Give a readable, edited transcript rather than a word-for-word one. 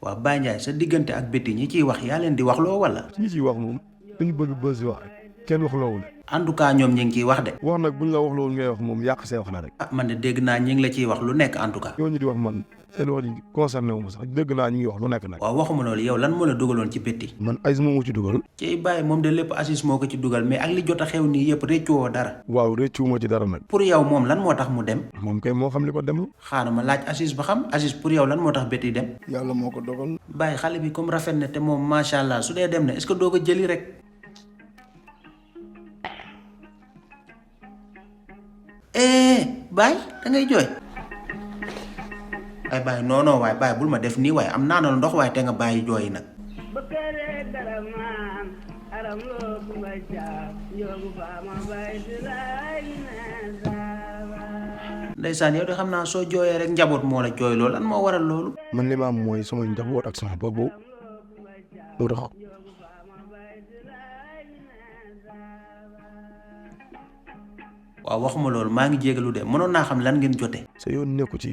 waaw Baye Ndiaye sa diggante ak Betty ñi ciy wax yaa leen di wax loo wala. ñi ciy wax moom dañu bëgg bës wax kenn wax loowul. en tout cas ñoom ñi ngi ciy wax de. wax nag buñ la wax loolu ngay wax moom yàq see wax la rek. ah man de dégg naa ñi ngi la ciy wax lu nekk en tout cas. ñooñu di wax man seen wax ji concerné wu ma sax dégg naa ñu ngi wax lu nekk nag. waaw waxuma loolu yow lan moo la dugaloon ci Betty. man Aziz moo ci dugal. ci Baye moom de lépp Aziz moo ko ci dugal mais ak li jot a xew nii yëpp réccuwoo dara. waaw réccuwuma ci dara nag. pour yow moom lan moo tax mu dem. moom kay moo xam li ko dem. xaaral ma laaj Aziz ba xam Aziz pour yow lan moo tax Betty dem. yàlla moo ko dogal. Baye xale bi comme rafet na te moom macha allah su dee dem na est-ce que doo ko jëli rek. Baye da ngay jooy. ay Baye non non waaye Baye bul ma def nii waaye am naanal ndox waaye te nga bàyyi jooy nag. ndeysaan yow de xam naa soo jooyee rek njaboot moo la jooy loolu lan moo waral loolu. man li ma am mooy sama njaboot ak sama bopp loolu tax. waaw waxuma loolu maa ngi jégalu de mënoon naa xam lan ngeen jote. sa yoon nekku ci.